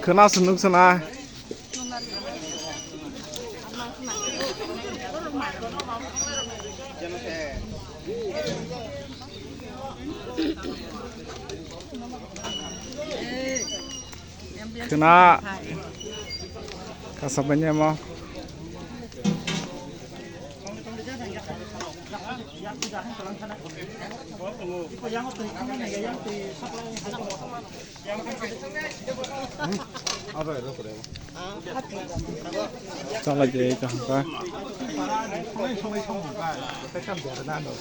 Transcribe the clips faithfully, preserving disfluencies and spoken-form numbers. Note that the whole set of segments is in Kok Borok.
Khwna se nuk sana. Khwna kasa banyamo. Chala je kaham ka.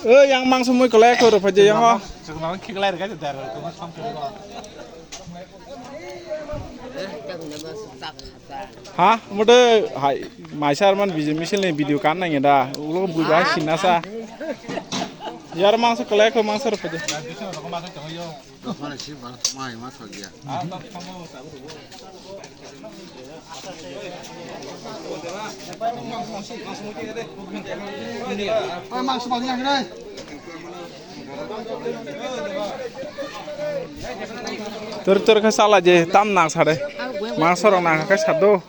O yang mangso mui kolai ko ro phaje yang o. Ha, mode hai maisar man biji misil ni video kan nang da. Ulo bui bai sinasa. Yar mangso kolai ko mangso ro phaje. Tor tor khe sala je tam nang sare. Mangso rok nang khe sado.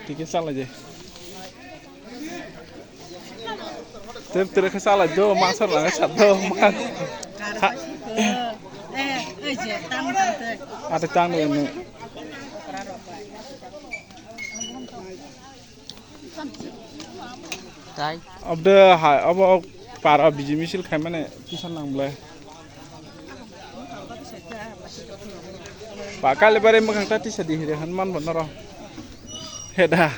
Tiki sala je. Tere tere khe chala jo, mangsa rang sa do, mang. Ha. Ate tang de ne. Tai. Abde ha, abo para biji misil khai mane kisa nang ble. Ba kali bare mwkhang ta tisa di hire han man bo noro. Heda.